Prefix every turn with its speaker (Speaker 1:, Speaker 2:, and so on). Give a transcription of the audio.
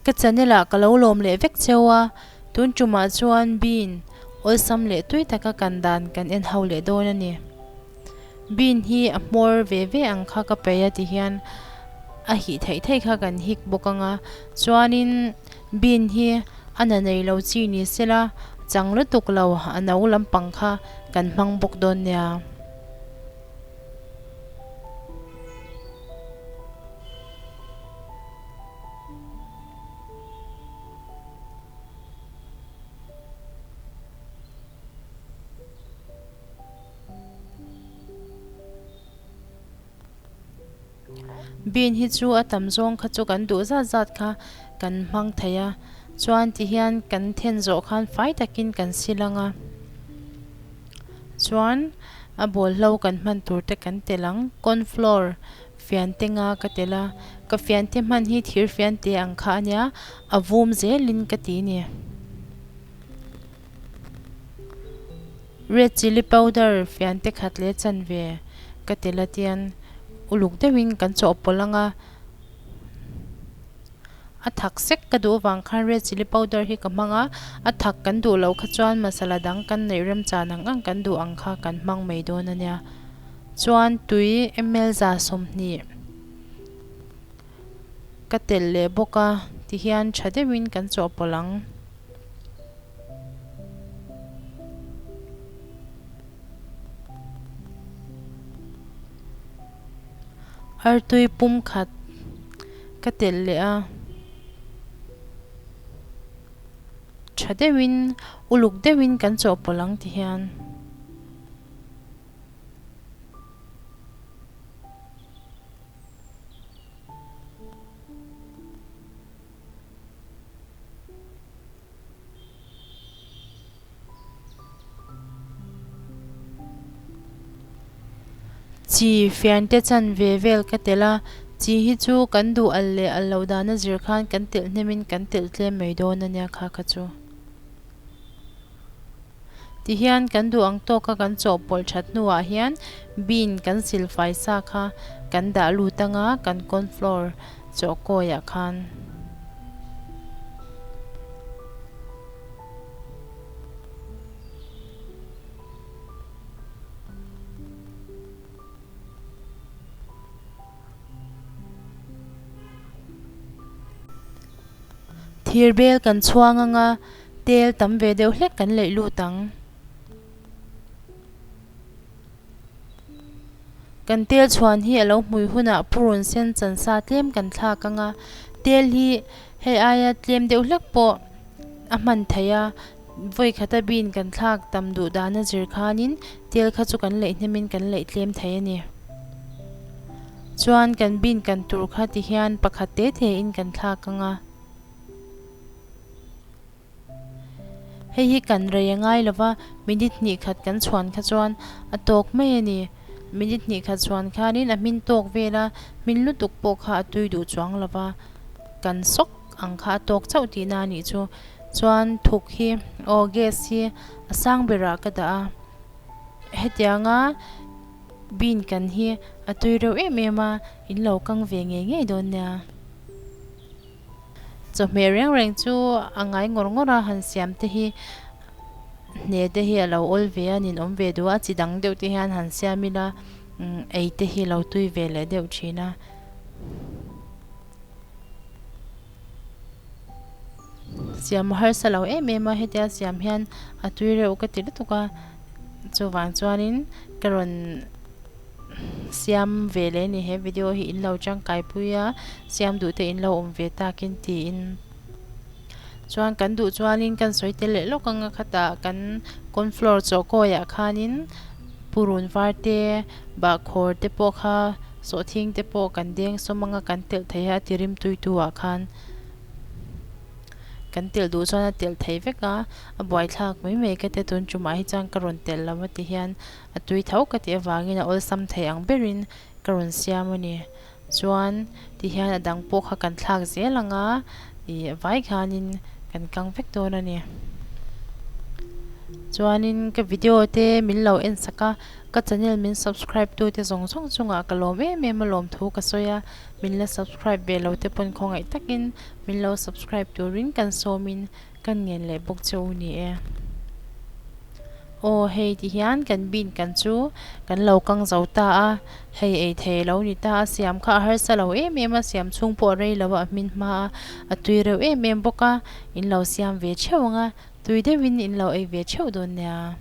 Speaker 1: Ka channel ah ka lo lawm leh vek cheu a, tun tumah chuan bean awlsam leh tui taka kan dan kan en ho leh dawn a ni. Bean hi a hmawr ve ve ang kha ka peih a ti hian a hih theih theih kha kan hik bawk ang a, chuanin bean hi a na nei lo chi ni sela chang lutuk lo a no lampang kha kan hmang bawk dawn nia. Bean hi chu a tam zawng kha chu kan duh zat zat kha kan hmang thei a chuan ti hian kan then zawh khan fai takin kan sil ang a chuan a bawlhlo kan hman tur te kan telh ang corn flour Fiante nga ka tel a, ka fiante hman hi thir fiante ang kha a nia, a vum zelin ka ti ni. Red chilli powder fiante khat leh chanve ka tel a tian uluk deuhin kan chawhpawlh ang a, a thak sek ka duh avang khan red chilli powder hi ka hmang a, a thak kan duh loh kha chuan masala dang kan neih remchan ang ang kan duh ang kha kan hmang mai dawn a nia. Chuan tui ml 20 ka telh leh bawk a tihian tha deuhin kan chawhpawlh ang. Artui pum khat ka telh leh a tha deuhin uluk deuhin kan chawhpawlh ang tihian. Chi fiante chanve vel ka telh a, chi hi chu kan duh al leh al loh dana zir khan kan telh hnemin kan telh tlem mai dawn a nia kha kha chu. Tihian kan duh ang tawka kan chawhpawlh that hnuah hian bean kan silfai sa kha kan dah lut anga kan corn flour chawhkawiah khan. Thir bel kan chhuang anga Tel tam ve deuh hlek kan leih lut ang. Kan tel chhuan hi a lo hmui hunah purun sen chan sa tlem kan thlak ang a, tel hi hei aia tlem deuh hlek pawh a hman theih a, vawi khata bean kan thlak tam duh dana zir khanin tel kha chu kan leih hnemin kan leih tlem thei a ni. Chuan kan bean kan tur kha tihian pakhat te te in kan thlak ang a. Hei hi kan rei a ngai lo va, minute hnih khat kan chhuan kha chuan a tawk mai a ni. Minute hnih khat chhuan khanin a hmin tawk vel a, hmin lutuk pawh kha a tui duh chuang lo va, kan sawk ang kha a tawk chauh tihna a nih chu. Chuan thuk hi aw gas hi a sang berah ka dah a, hetianga bean kan hi a tui reuh em em a, in lo kang ve ngei ngei dawn nia. Chawhmeh reng reng chu a ngai ngawr ngawr a, han siam te hi hne te hi a lo awl ve a, ninawm ve duh a, chi dang deuh te hian han siam ila ei te hi a lo tui ve leh deuh thin a. Siam a harsa lo em em a, hetia siam hian a tui reuh ka ti lutuk a, chuvang chuanin ka rawn. Siam ve leh ni he video hi in lo tangkai pui a, siam duh te in lo awm ve takin tiin chuan kan duh chuanin kan sawi tel leh lawk anga khatah kan corn flour chawhkawiah khanin purun var te bahkhawr te pawh kha sawhthing te pawh kan deng sawm anga kan telh thei a ti rim tui tu ah khan. Kan telh duh chuan a telh thei vek a, a buaithlak mai mai ka tia tun tumah hi chuan ka rawn telh lo a ti hian a tui tho ka tih avangin a awlsam thei ang berin ka rawn siam a ni. Chuan ti hian a dang pawh kha kan thlak zel ang a, ih vai khanin kan kang vek dawn a ni. Chuanin ka video te min lo en sak a, ka channel min subscribe tu te zawng zawng chungah ka lawm em em a lawmthu ka sawi a, min la subscribe ve lo te pawn khawngaih takin min lo subscribe turin kan sawmin kan ngen leh bawk che u ni e. Aw hei ti hian kan bean kan chu kan lo kang zo ta a, hei ei thei lo ni ta a, siam kha a harsa lo em em a, siam chhung pawh a rei lo a, a hmin hma a, a tui reuh em em bawk a, in lo siam ve theuh ang a, tui deuhin in lo ei ve theuh dawn nia.